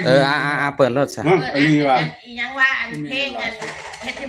ເອີ ອ່າໆໆ ເປີດໂລດຊະ. ເອີ ອັນນີ້ວ່າ ອີຫຍັງວ່າ ອັນເພງ ອັນເຮັດທີ່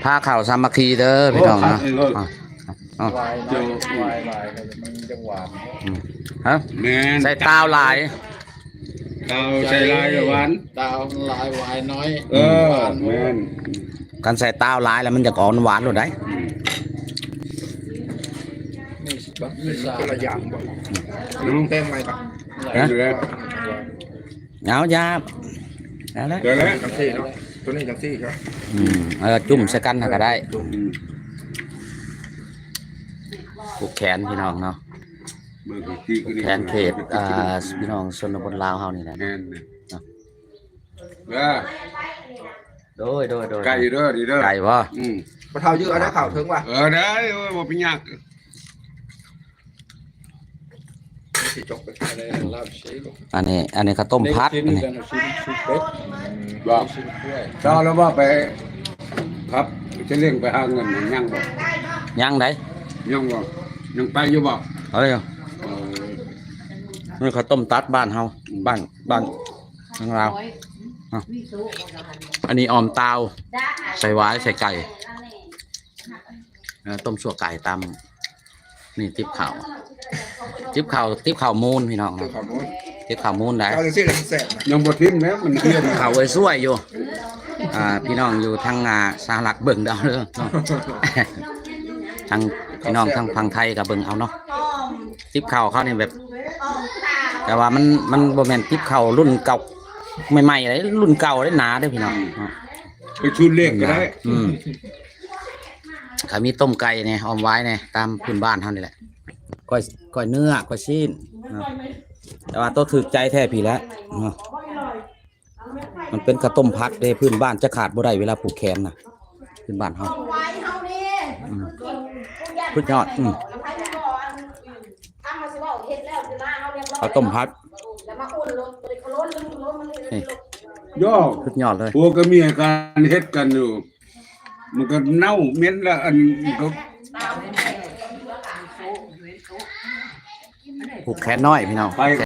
ພາເຂົ້າສາມັກຄີເດີພີ່ນ້ອງເນາະ. ເອົາ ເອົາ ວາຍ ວາຍ ວາຍ ວາຍ ມັນຍັງຫວານ. ອືມ ຮະ ແມ່ນ ໃສ່ຕາວຫຼາຍ. ຕາວໃສ່ຫຼາຍຫວານ ຕາວຫຼາຍຫວາຍນ້ອຍ. ເອີ ແມ່ນ ຄັນໃສ່ຕາວຫຼາຍແລ້ວມັນຈະອອກຫວານໂລດໄດ໋. ອືມ ມີ ມີສາມ ຄົນລະຢ່າງບໍ່? ອືມ ແຕ່ງໃໝ່ປະ? ຮະ ເອົາ ຢ່າ ນັ້ນແຫຼະ ໄດ້ແລ້ວ ຈັ່ງຊີ້ເນາະ ໂຕນີ້ຈັ່ງຊີ້ເນາະ. ອືມ ເອີ ຈຸ້ມໃສ່ກັນຫັ້ນກໍໄດ້. ອືມ ຜູກແຂນພີ່ນ້ອງເນາະ. ແຂວງເຂດ ອ່າ ພີ່ນ້ອງຊົນນະບົດລາວເຮົານີ້ແຫຼະ. ແມ່ນ ເດີ ໂດຍ ໂດຍ ໂດຍ ໄກເດີ ນີ້ເດີ ໄກບໍ່? ອືມ ບໍ່ເທົ່າຢື້ອາໄດ້ເຂົ້າເຖິງວ່າ ເອີ ໄດ້ ໂອ້ຍ ບໍ່ເປັນຫຍັງ. ອັນນີ້ ອັນນີ້ເຂົ້າຕົ້ມຜັດ ອັນນີ້ ບໍ່ ເຈົ້າແລ້ວບໍ່ໄປ ຄັບ ຈະເລັ່ງໄປຫາເງິນ ຍັງບໍ່? ຍັງໃດ໋ ຍັງບໍ່? ຍັງໄປຢູ່ບໍ່? ເອີ ເອີ ນີ້ເຂົ້າຕົ້ມຕັດບ້ານເຮົາ ອືມ ບ້ານ ບ້ານທາງລາວ. ອັນນີ້ອອມຕາວ ໃສ່ຫວາຍ ໃສ່ໄກ່ ເອີ ຕົ້ມຊົ່ວໄກ່ຕຳ ນີ້ຕິບເຂົ້າ ຕິບເຂົ້າ ຕິບເຂົ້າມູນພີ່ນ້ອງເນາະ. ຕິບເຂົ້າມູນ ຕິບເຂົ້າມູນໄດ໋ ເອົາຈັ່ງຊີ້ແຫຼະມັນແຊບນະ. ຍັງບໍ່ຖິ້ມແລ້ວມັນເກືອນ. ເຂົ້າໄວ້ຊ່ວຍຢູ່ ອ່າ ພີ່ນ້ອງຢູ່ທາງ ອ່າ ສະຫະລັດເບິ່ງເອົາເດີເນາະ ທາງພີ່ນ້ອງທາງຝັ່ງໄທກໍເບິ່ງເອົາເນາະ. ຕິບເຂົ້າເຂົານີ້ແບບ ແຕ່ວ່າມັນ ມັນບໍ່ແມ່ນຕິບເຂົ້າລຸ້ນເກົ່າໃໝ່ໆເດ້ ລຸ້ນເກົ່າເດ້ ໜາເດ້ພີ່ນ້ອງ. ອືມ ເປັນຊຸດເລັກກໍໄດ້. ອືມ ກໍມີຕົ້ມໄກ່ແດ່ ອອມຫວາຍແດ່ ຕາມພື້ນບ້ານເຮົານີ້ແຫຼະ. ກ້ອຍ ກ້ອຍເນື້ອ ກ້ອຍຊີ້ນເນາະ ແຕ່ວ່າໂຕຖືກໃຈແທ້ພີ້ແຫຼະເນາະ. ມັນເປັນເຂົ້າຕົ້ມຜັດເດ້ ພື້ນບ້ານຈະຂາດບໍ່ໄດ້ເວລາຜູກແຂນນະ ພື້ນບ້ານເຮົາ. ອືມ ສຸດຍອດ. ອືມ ເຂົ້າຕົ້ມຜັດ ນີ້ ສຸດຍອດເລີຍ. ຜົວກັບເມຍກັນເຮັດກັນຢູ່ ມັນກໍເນົ່າເໝັນລະ ອັນກໍ ຜູກແຂນນ້ອຍພີ່ນ້ອງ ຜູກແຂ